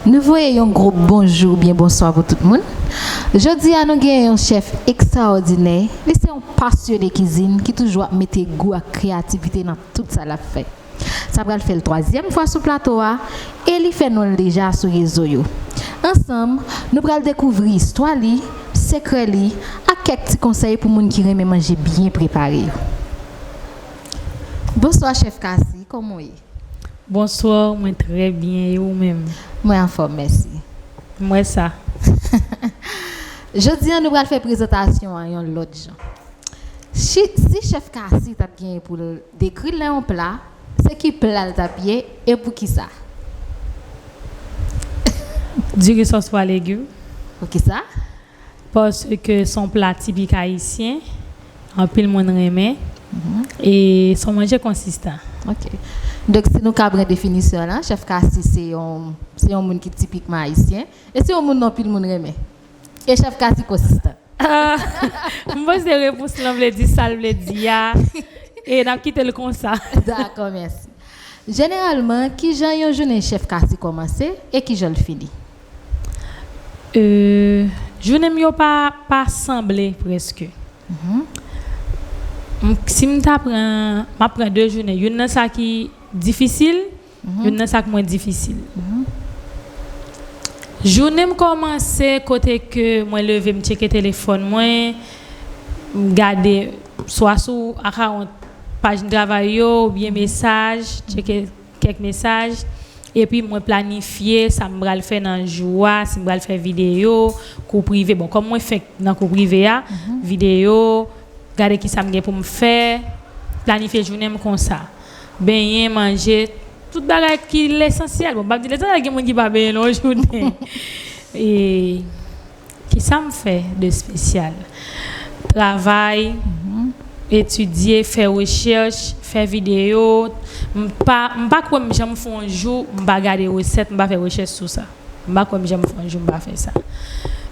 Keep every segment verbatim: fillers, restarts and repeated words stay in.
Nou voye yon gwo bonjou oubyen bonswa pou tout moun. Jodi a, nou gen yon chèf ekstraòdinè. Li se yon pasyone kizin ki toujou ap mete gou ak kreyativite nan tout sa l ap fè. Sa pral fè l twazyèm fwa sou plato a e li fè non l deja sou rezo yo. Ansanm, nou pral dekouvri istwa li, sekrè li ak kèk ti konsèy pou moun ki renmen manje byen prepare yo. Bonswa, chèf Cassie, kòman w ye? Bonswa, mwen trè byen, e ou menm? Mwen anfòm, mèsi. M wè sa. Jodi a, nou pral fè prezantasyon an yon lòt jan. Si, si chèf Cassie t ap genyen pou l dekri l nan yon pla, se ki pla l t ap ye e poukisa? Diri sòs pwa legim. Poukisa? Paske se yon pla tipik ayisyen, anpil moun renmen, e se yon manje konsistan. Ok. Donk, si nou ka pran definisyon an, chèf Cassie se yon, se yon moun ki tipikman ayisyen, e se yon moun anpil moun renmen. E chèf Cassie konsistan. Ah, m panse repons lan vle di sa l vle di a. E n ap kite l konsa. Dakò, mèsi. Jeneralman, kijan yon jounen chèf Cassie kòmanse e kijan l fini? Euh, jounen m yo pa, pa sanble prèske. Mhm. M, si m ta pran, m ap pran de jounen. Youn nan sa ki difisil, mhm, youn nan sa k mwen difisil. Mhm. Jounen m kòmanse kote ke mwen leve, m tcheke telefòn mwen, m gade swa sou akawont paj travay yo oubyen mesaj, tcheke kèk mesaj, epi mwen planifye sa m pral fè nan jou a, si m pral fè videyo, kou prive. Bon, kòm mwen fenk nan kou prive a, mhm, videyo, gade kisa m gen pou m fè, planifye jounen m konsa. Benyen, manje, tout bagay ki lesansyèl. Bon, m p ap di lesansyèl, gen moun ki pa benyen nan yon jounen. E kisa m fè de espesyal? Travay, mhm, etidye, fè rechèch, fè videyo. M pa, m pa kwè m janm fè yon jou m pa gade resèt, m pa fè rechèch sou sa. M pa kwè m janm fè yon jou m pa fè sa.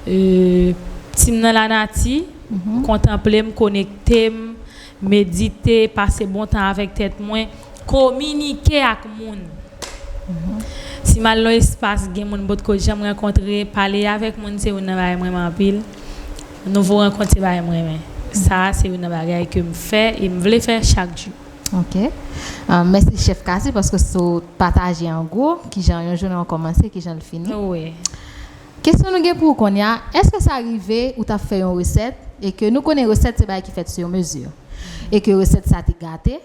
Euh, si m nan lanati, mhm, kontanple m, konekte m, medite, pase bon tan avèk tèt mwen, kominike ak moun. Mhm. Si m al nan espas, gen moun m potko janm rankontre, pale avèk moun se youn nan bagay m renmen anpil. Nouvo rankont se bagay m renmen. Sa a se youn nan bagay ke m fè e m vle fè chak jou. Ok. Ah, mèsi chèf Cassie paske sa w pataje an gwo, kijan yon jounen w kòmanse, kijan l fini. Wi. Kesyon nou gen pou ou kounye a, èske sa rive ou t ap fè yon resèt e ke nou konnen resèt se bagay ki fèt sur mesure e ke resèt sa te gate,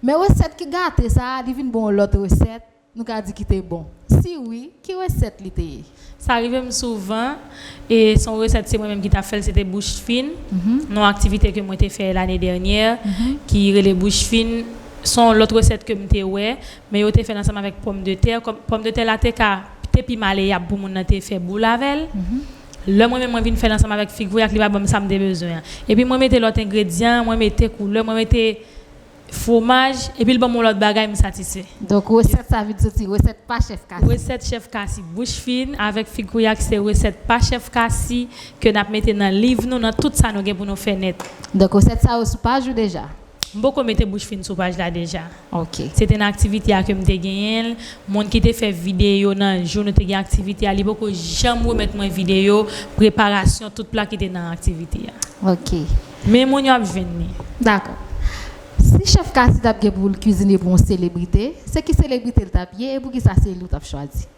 men resèt ki gate sa a, li vin ba w yon lòt resèt, nou ka di ki te bon? Si wi, ki resèt li te ye? Sa rive m souvan, e se yon resèt se mwen menm ki t ap fè l, se te bouch fin, mhm, yon aktivite ke mwen te fè lane dènyè, mhm, ki rele bouch fin, se yon lòt resèt ke m te wè, men yo te fè l ansanm avèk pòmdetè. Kòm pòmdetè la te ka, te pi malyab pou moun nan te fè boul avè l. Mhm. Lè mwen menm mwen vin fè l ansanm avèk fig voyak, li pa ban m sa m te bezwen an. Epi mwen mete lòt engredyan, mwen mete koulè, mwen mete fwomaj, epi l ban m yon lòt bagay, m satisfè. Donk, resèt sa vin soti, resèt pa chèf Cassie. Resèt chèf Cassie, bouch fin avèk fig voyak, se resèt pa chèf Cassie ke n ap mete nan liv nou, nan tout sa nou gen pou nou fè nèt. Donk, resèt sa yo sou paj ou deja? M poko mete bouch fin sou paj la deja. Ok. Se te nan aktivite a ke m te genyen l. Moun ki te fè videyo nan jou nou te gen aktivite a, li poko janm remèt mwen videyo preparasyon tout pla ki te nan aktivite a. Ok. Men moun yo ap jwenn li. Dakò. Si chèf Cassie t ap gen pou l kizine pou yon selebrite, se ki selebrite l t ap ye e poukisa se li w t ap chwazi?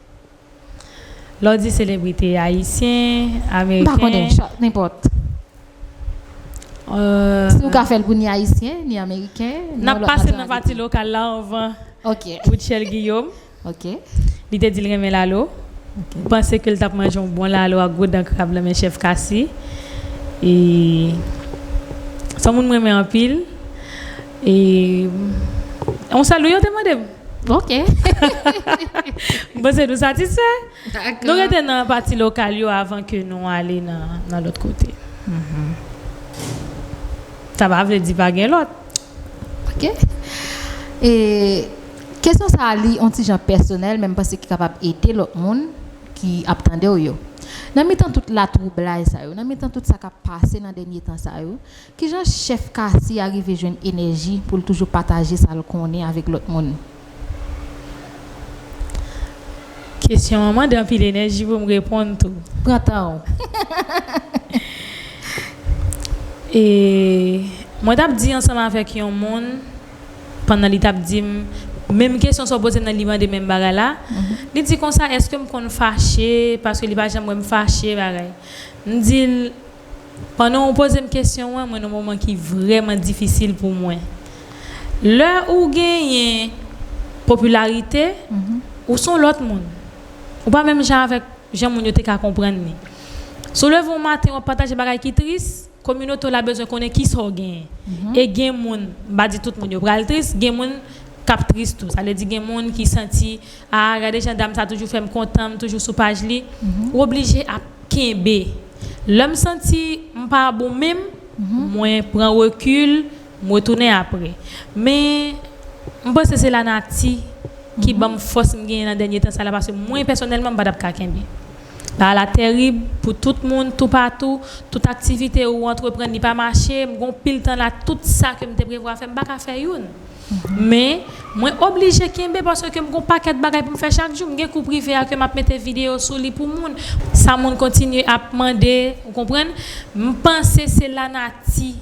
Lè w di selebrite, ayisyen, ameriken? M pa konnen, nenpòt. Euh, si w ka fè l pou ni ayisyen, ni ameriken, ni yon lòt nasyonalite. N ap pase nan pati lokal la anvan. Ok. Rutshelle Guillaume. Ok. Li te di l renmen lalo. Ok. M panse ke l t ap manje yon bon lalo ak gwo dan krab nan men chèf Cassie. E se yon moun m renmen anpil. E yon sèl wi yo te mande m. Ok. M panse nou satisfè. Dakò. Nou rete nan pati lokal yo avan ke nou ale nan, nan lòt kote. Mhm. Sa pa vle di pa gen lòt. Ok. E kesyon sa a li yon ti jan pèsonèl, men m panse ki kapab ede lòt moun ki ap tande w yo. Nan mitan tout latwoublay sa yo, nan mitan tout sa k ap pase nan dènye tan sa yo, kijan chèf Cassie a rive jwenn enèji pou l toujou pataje sa l konnen avèk lòt moun? Ki Kesyon an mande anpil enèji pou m reponn tou. Pran tan w. E mwen t ap di ansanm avèk yon moun, pandan li t ap di m menm kesyon sa w poze m nan, li mande menm bagay la. Li di konsa, èske m konn fache? Paske li pa janm wè m fache, bagay. M di l, pandan w poze m kesyon an, mwen nan moman ki vrèman difisil pou mwen. Lè ou genyen popilarite, ou se yon lòt moun. Ou pa menm jan avèk jan moun yo te ka konprann li. Si w leve yon maten, w ap pataje bagay ki tris, kominote w la bezwen konnen kisa w genyen. E gen moun, m pa di tout moun yo pral tris, gen moun k ap tris tou. Sa vle di gen moun ki santi, a, gade jan dam sa toujou fè m kontan, m toujou sou paj li. Ou oblije ap kenbe. Lè m santi m pa bon menm, mwen pran rekil, m retounen apre. Men, m panse se lanati ki ban m fòs m genyen nan dènye tan sa la, paske mwen, pèsonèlman, m pa t ap ka kenbe. Bagay la tèrib pou tout moun, toupatou, tout aktivite ou antreprann, li pa mache, m gon pil tan la, tout sa ke m te prevwa fè, m pa ka fè youn. Men, mwen oblije kenbe paske m gon pakèt bagay pou m fè chak jou. M gen kou prive a ke m ap mete videyo sou li pou moun. Sa moun kontinye ap mande, ou konprann? M panse se lanati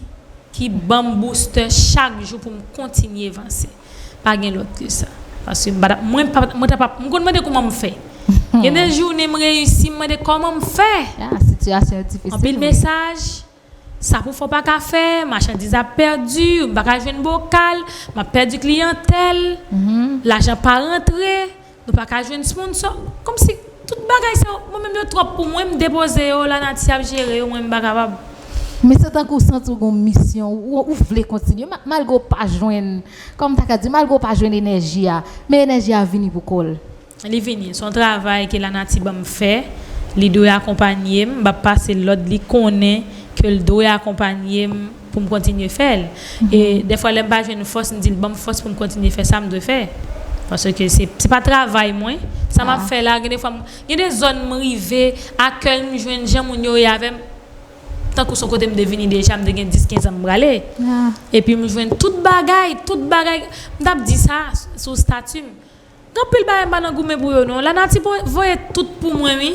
ki ban m booster chak jou pou m kontinye vanse. Pa gen lòt ke sa. Paske m pa t ap, mwen pa, mwen t ap, m konn mande kòman m fè. Gen de jounen m reyisi, m mande kòman m fè. Ah, sitiyasyon yo difisil. Anpil mesaj, sa pou fè w pa ka fè, machandiz ap pèdi, m pa ka jwenn bokal, m ap pèdi kliyantèl, lajan pa rantre. Nou pa ka jwenn sponsor. Kòmsi tout bagay sa yo, mwen menm yo twòp pou mwen, m depoze yo, lanati ap jere yo, mwen m pa kapab. Men se tankou w santi w gen yon misyon, ou, ou vle kontinye, ma-, malgre w pa jwenn, kòm ta ka di, malgre w pa jwenn enèji a, men enèji a vini pou kò l. Li vini, se yon travay ke lanati ban m fè, li dwe akonpanye m, m ap pase lòd, li konnen ke l dwe akonpanye m pou m kontinye fè l. E dèfwa, lè m pa jwenn fòs, m di l ban m fòs pou m kontinye fè sa m dwe fè. Paske se, se pa travay mwen. Sa m ap fè la, gen de fwa, m, gen de zòn m rive, akèy m jwenn, jan moun yo ye avè m, tankou se yon kote m te vini deja, m te gen dis, kenz an m prale. Epi m jwenn tout bagay, tout bagay. M t ap di sa sou stati m. Gen anpil bagay m pa nan goumen pou yo non. Lanati po-, voye tout pou mwen wi.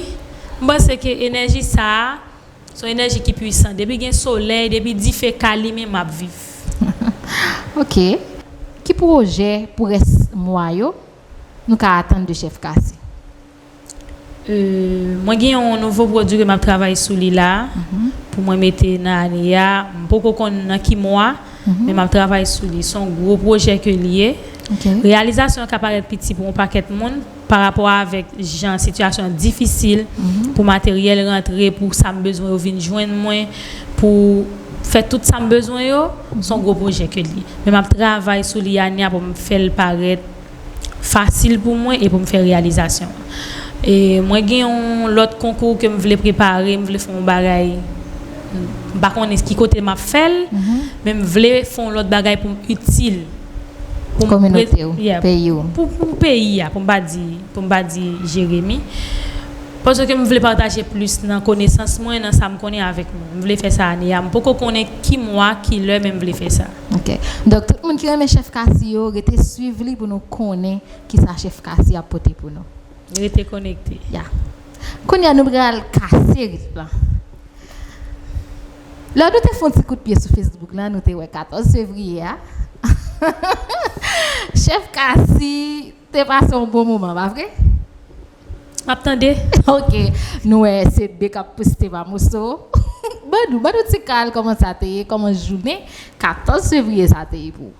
M panse ke enèji sa a, se yon enèji ki pwisan. Depi gen solèy, depi dife ka limen, m ap viv. Ok. Ki pwojè pou rès mwa yo nou ka atann de Chèf Cassie? Euh, mwen gen yon nouvo pwodui ke m ap travay sou li la, pou mwen mete nan ane a. M poko konn nan ki mwa, men m ap travay sou li. Se yon gwo pwojè ke li ye. Reyalizasyon an ka parèt piti pou yon pakèt moun pa rapò avèk jan sitiyasyon an difisil, pou materyèl rantre, pou sa m bezwen yo vin jwenn mwen, pou fè tout sa m bezwen yo, se yon gwo pwojè ke li ye. Men m ap travay sou li ane a pou m fè l parèt fasil pou mwen e pou m fè reyalizasyon an. E mwen gen yon lòt konkou ke m vle prepare, m vle fè yon bagay, m pa konnen ki kote m ap fè l, men m vle fè yon lòt bagay pou m itil. Pou m kominote w, yeah, peyi w. Pou, pou peyi a, pou m pa di, pou m pa di Jeremi. Paske m vle pataje plis nan konesans mwen, nan sa m konnen avèk moun. M vle fè sa ane a. M poko konnen ki mwa, ki lè, men m vle fè sa. Ok. Donk, tout moun ki renmen Chèf Cassie yo, rete swiv li pou nou konnen kisa Chèf Cassie ap pote pou nou. Rete konekte. Ya. Kounye a, nou pral kase ritm lan. Lè nou te fè yon ti kout pye sou Facebook la, nou te wè katòz fevriye a. Chèf Cassie te pase yon bon moman, pa vre? M ap tande. Ok. Nou wè se B K ap poste pa moso. Ban nou, ban nou ti kal kòman sa te ye, kòman jounen katòz fevriye sa te ye pou ou?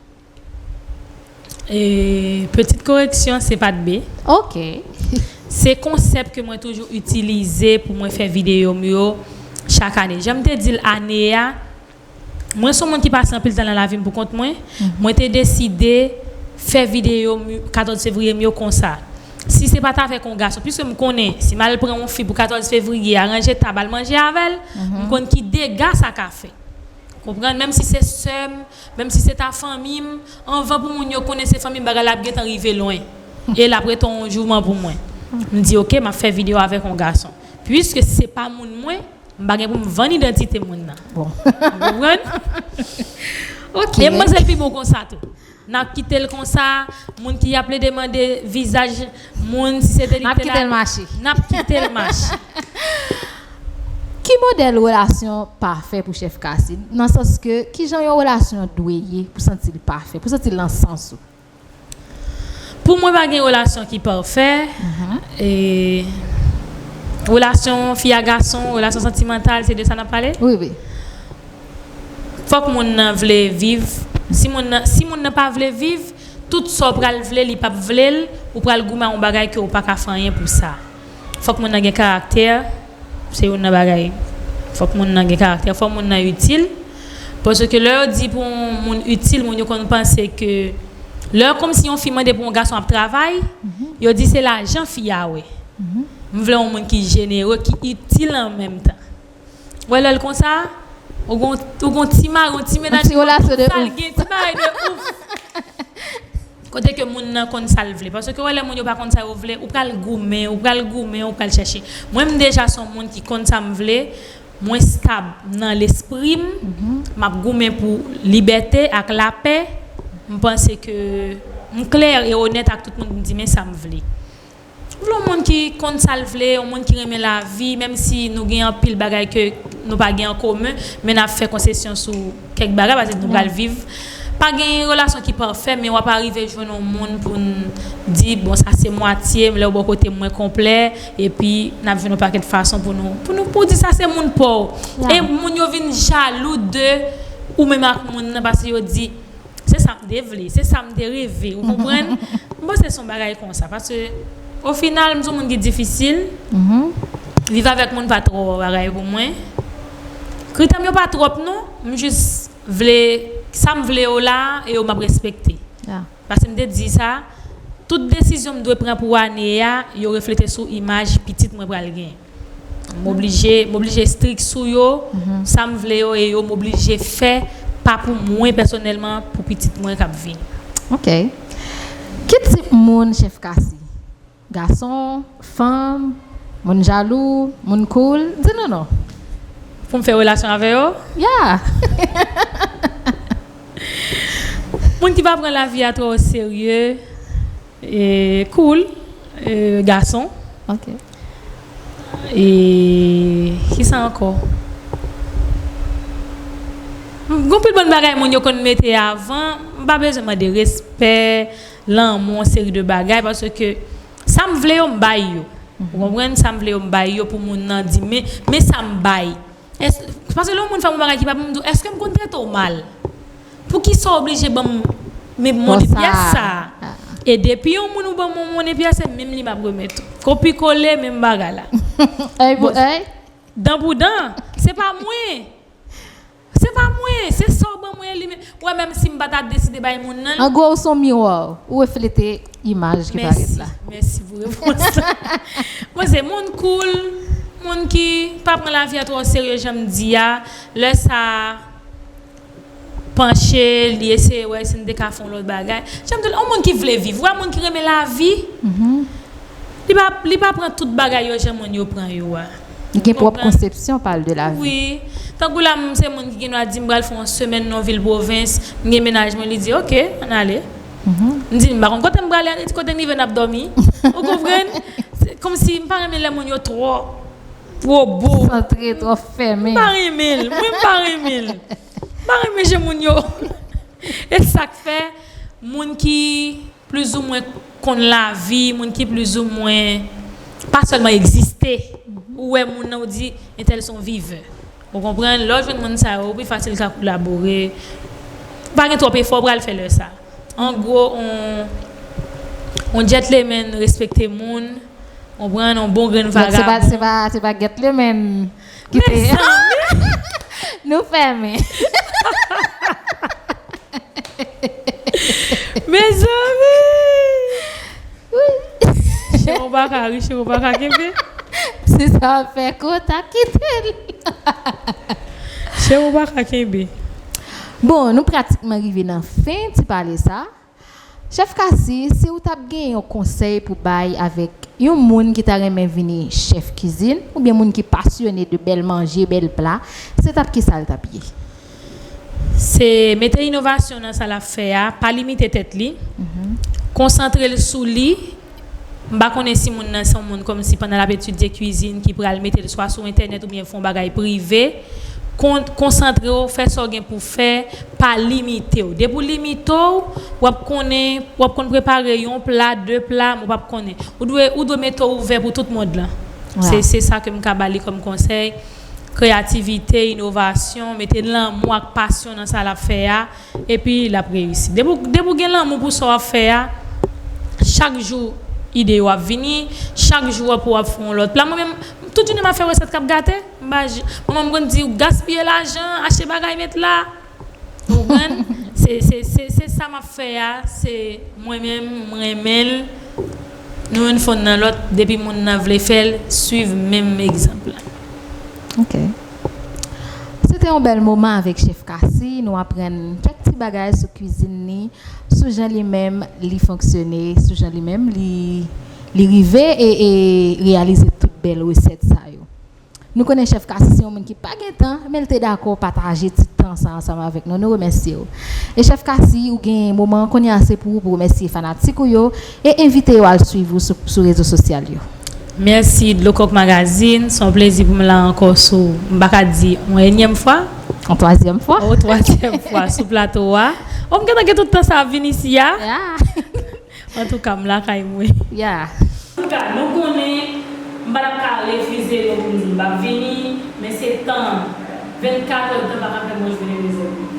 E, petit koreksyon, se pa t B. Ok. Se konsèp ke mwen toujou itilize pou mwen fè videyo m yo chak ane. Jan m te di l ane a, mwen se yon moun ki pase anpil tan nan lavi m pou kont mwen. Mwen te deside fè videyo m katòz fevriye m yo konsa. Si se pa t avèk yon gason, piske m konnen, si m al pran yon fi pou katòz fevriye, aranje tab, al manje avè l, m konn ki dega sa ka fè. Konprann? Menm si se sè m, menm si se ta fanmi m, anvan pou moun yo konnen se fanmi m, bagay la ap gentan rive lwen. E l ap rete yon jouman pou mwen. M di, ok, m ap fè videyo avèk yon gason. Piske se pa moun mwen, m pa gen pou m vann idantite moun nan. Bon. Ou konprann? Ok. E manzè l pi bon konsa tou. N ap kite l konsa, moun ki ap plede mande vizaj moun, si se te li ki te la, n ap kite l mache. N ap kite l mache. Ki modèl relasyon pafè pou Chèf Cassie? Nan sans ke, ki jan yon relasyon dwe ye pou santi l pafè, pou santi l nan sans ou? Pou mwen, pa gen relasyon ki pafè. E, relasyon fi a gason, relasyon santimantal, se de sa n ap pale? Wi, wi. Fòk moun nan vle viv. Si moun nan, si moun nan pa vle viv, tout sa w pral vle, li p ap vle l, ou pral goumen a yon bagay ke w pa ka fè anyen pou sa. Fòk moun nan gen karaktè, se youn nan bagay. Fòk moun nan gen karaktè, fòk moun nan itil. Paske lè yo di pou yon moun itil, moun yo konn panse ke lè kòmsi yon fi mande pou yon gason ap travay, yo di se lajan fi a wè. M vle yon moun ki jenere, ki itil an menm tan. Wè lè l konsa, ou gon, ou gon ti mari, yon ti menaj, yon ti relasyon de ouf. Ti mari de ouf. Kote ke moun nan konn sa l vle. Paske wè lè moun yo pa konn sa yo vle, ou pral goumen, ou pral goumen, ou pral chèche. Mwen, m deja se yon moun ki konn sa m vle, mwen stab nan lespri m, m ap goumen pou libète ak lapè. M panse ke m klè e onèt ak tout moun, m di men sa m vle. M vle yon moun ki konn sa l vle, yon moun ki renmen lavi, menm si nou gen anpil bagay ke nou pa gen an komen, men n ap fè konsesyon sou kèk bagay, paske nou pral viv. Pa gen relasyon ki pafè, men w ap arive jwenn yon moun pou n di, bon, sa se mwatye m, lè w bò kote m, mwen konplè, epi n ap jwenn yon pakèt fason pou nou, pou nou, pou di sa se moun pa w. E moun yo vin jalou de ou menm ak moun nan, paske yo di, se sa m te vle, se sa m te reve, ou konprann? M panse se yon bagay konsa, paske, o final, m se yon moun ki difisil. Viv avèk moun pa twò bagay pou mwen. Kritè m yo pa twòp, non. M jis vle, sa m vle yo la, e yo m ap respekte. Paske m te di sa, tout desizyon m dwe pran pou ane a, yo reflete sou imaj pitit mwen pral gen. M oblije, m oblije strik sou yo, sa m vle yo e yo, m oblije fè pa pou mwen pèsonèlman, pou pitit mwen k ap vini. Ok. Ki tip moun Chèf Cassie? Gason, fanm, moun jalou, moun cool? Di nou non. Pou m fè relasyon avè yo? Yeah. Moun ki pa pran lavi a twò oserye. E, cool, e, gason. Ok. E, kisa ankò? Gon pil bann bagay moun yo konn mete avan, m pa bezwen mande respè, lanmou, yon seri de bagay, paske sa m vle yo, m bay yo. Ou konprann? Sa m vle yo, m bay yo pou moun nan di, men, men sa m bay. Èske, paske lè yon moun fè m yon bagay ki pa bon, m di w, èske m konn trete w mal? Poukisa w oblije ban m men monnen pyès sa a? E depi yon moun ou ban m yon monnen pyès, se menm li m ap remèt ou. Kopi kole, menm bagay la. Èy pou èy? Dan pou dan, se pa mwen. Se pa mwen, se sa w ban mwen li menm. Wè, menm si m pa ta deside bay moun nan. An gwo, ou se yon miwa, ou reflete imaj ki parèt la. Mèsi, mèsi pou repons la. Mwen se moun cool, moun ki pa pran lavi a twò serye, jan m di a. Lè sa panche, li eseye wè si n te ka fè yon lòt bagay. Jan m di w, yon moun ki vle viv, wè, moun ki renmen lavi. Li pa, li pa pran tout bagay yo jan moun yo pran yo a. Li gen pwòp konsepsyon pa l de lavi. Wi. Tankou la, m se moun ki gen dwa di m pral fè yon semèn nan yon vil pwovens, m gen mennaj mwen, li di, "Ok, ann ale." M di, "M pa konn kote m prale a, ni kote n rive n ap dòmi." Ou konprann? Se kòmsi m pa renmen lè moun yo twò wobo. Santre, twò fèmen. M pa renmen l. Mwen, m pa renmen l. M pa renmen jan moun yo. E sa k fè, moun ki plizoumwen konn lavi, moun ki plizoumwen pa sèlman egziste. Ou wè moun nan, ou di, entèl se yon vivè. Ou konprann? Lè w jwenn moun sa yo, ou pi fasil ka kolabore. Pa gen twòp efò w pral fè lè sa. An gwo, on, on gentleman respekte moun, ou pran on bon grenn vagabon. Se pa, se pa, se pa gentleman ki te. Mezanmi! Nou fèmen. Mezanmi! Wi. Chen ou pa ka ri, chen ou pa ka kenbe. Si sa fè kontak, kite l. Chen ou pa ka kenbe. Bon, nou pratikman rive nan fen ti pale sa. Chèf Cassie, si w t ap gen yon konsèy pou bay avèk yon moun ki ta renmen vini chèf kizin, oubyen moun ki pasyone de bèl manje, bèl pla, se t ap kisa l t ap ye? Se mete inovasyon nan sa l ap fè a, pa limite tèt li, konsantre l sou li. M pa konnen si moun nan se yon moun kòmsi pandan l ap etidye kwizin ki pral mete l swa sou entènèt oubyen fè yon bagay prive. Kon, konsantre w, fè sa w gen pou fè, pa limite w. Depi w limite w, w ap konnen, w ap konn prepare yon pla, de pla, men w p ap konnen. Ou dwe, ou dwe mete w ouvè pou tout mond lan. Se, se sa ke m ka ba li kòm konsèy. Kreyativite, inovasyon, mete lanmou ak pasyon nan sa l ap fè a, epi l ap reyisi. Depi w, depi w gen lanmou pou sa w ap fè a, chak jou ide yo ap vini, chak jou w ap, w ap fè yon lòt pla. Mwen menm, tout jounen m ap fè resèt k ap gate. M pa j-, manman m konn di, "Ou gaspiye lajan, achte bagay met la." Ou konprann? Se, se, se, se sa m ap fè a, se mwen menm, m renmen l. Nou youn fonn nan lòt, depi moun nan vle fè l, swiv menm egzanp la. Ok. Se te yon bèl moman avèk Chèf Cassie. Nou aprann kèk ti bagay sou kwizin li, sou jan li menm li fonksyone, sou jan li menm li, li rive e, e reyalize tout bèl resèt sa yo. Nou konnen Chèf Cassie se yon moun ki pa gen tan, men l te dakò pataje ti tan sa ansanm avèk nou. Nou remèsye w. E Chèf Cassie, ou gen moman an kounye a, se pou ou pou remèsye fanatik ou yo e envite yo al swiv ou sou, sou rezo sosyal yo. Mèsi Dlo Kòk Magazine, se yon plezi pou m la ankò sou, m pa ka di yon enyèm fwa. Yon twazyèm fwa. Yon twazyèm fwa sou plato a. O, m gentan gen tout tan sa ap vin isi a. Antouka, m lakay mwen. Ya. Antouka, nou konnen m pa t ap ka refize yo pou m di m p ap vini, men se tan an. Vennkat è tan pa ka fè mwen jwenn mezanmi.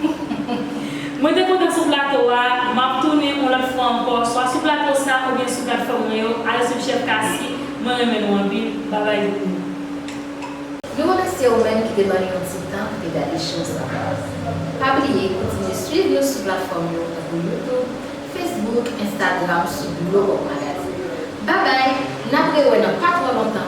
Mwen te kontan sou plato a, m ap tounen yon lòt fwa ankò, swa sou plato sa oubyen sou platfòm mwen yo, ale swiv Chèf Cassie, mwen renmen nou anpil, babay pou nou. Nou remèsye ou menm ki te ban nou yon ti tan pou te gade show sa. Pa bliye kontinye swiv nou sou platfòm yo tankou YouTube, Facebook, Instagram sou Dlo Kòk Magazine. Babay, n ap rewè nan pa twò lontan.